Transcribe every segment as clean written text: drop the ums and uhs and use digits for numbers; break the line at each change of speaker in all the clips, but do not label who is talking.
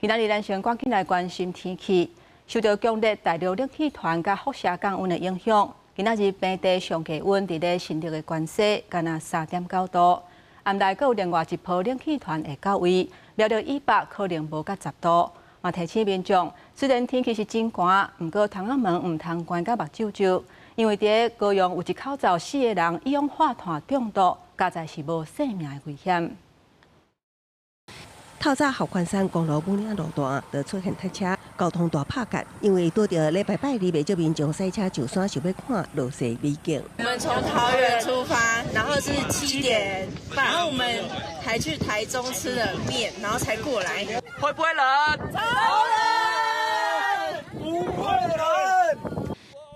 今仔日咱先趕緊來關心天氣，受著強烈大陸冷氣團佮輻射降溫的影響，今仔日平地上低溫佇咧新竹的關西，干焦3.9度。暗內閣有另外一波冷氣團會到位，苗栗以北可能無甲10度。嘛提醒民眾，雖然天氣是真寒，毋過窗仔門毋通關甲目睭睭，因為佇咧高雄有一口罩四個人一氧化碳中毒，加在是無性命的危險。
透早合歡山公路武嶺路段就出現塞車，交通大拍結，因為拄著禮拜拜二，袂少民眾駛車上山，想欲看落雪美景。
我們從桃園出發，然後是7點半，然後我們還去台中吃了麵，然後才過來。
會不會冷？
超冷！
不會冷。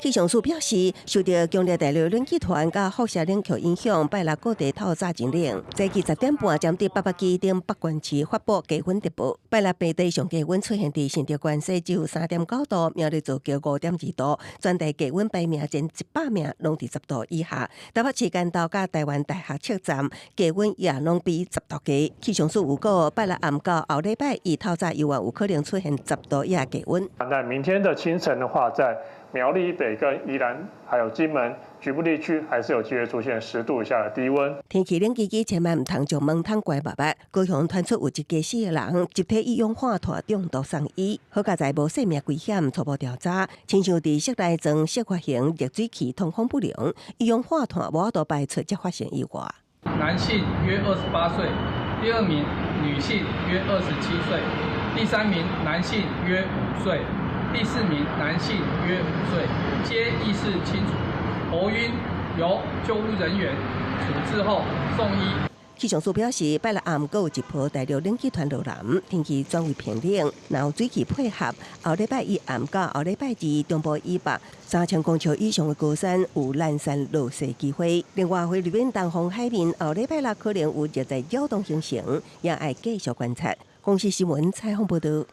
氣象署表示，受著強烈大陸冷氣團佮輻射冷卻影響，拜六各地透早真冷。早起10點半，針對八百基頂北縣市發布低溫特報。拜六平地上低溫出現佇新竹關西只有3.9度，苗栗造橋5.2度，全台低溫排名前100名攏佇10度以下。台北市關島佮台灣大學車站低溫也攏比10度低。氣象署預告，拜六暗到後禮拜一透早猶原有可能出現十度以下低溫。
那明天的清晨的話，在苗栗以北跟宜蘭，還有金門局部地區，還是有機會出現10度以下的低溫。
天氣冷吱吱，千萬毋通將門窗關密密。高雄傳出有一家四個人集體一氧化碳中毒送醫，好佳哉無性命危險，初步調查，親像佇室內裝熱發型熱水器通風不良，一氧化碳無法度排出，才發生意外。
男性約28歲，第二名女性約27歲，第三名男性約5歲。第四名男性約5歲，皆意識清楚，頭暈，由救護人員處置後送醫。
氣象署表示，拜六暗閣有一波大陸冷氣團落南，天氣轉為偏冷，若有水汽配合，後禮拜一暗到後禮拜二，中部以北3000公尺以上的高山有攔山落雪機會。另外，菲律賓東方海面後禮拜六可能有熱帶擾動形成，也愛繼續觀察。公視新聞採訪報導。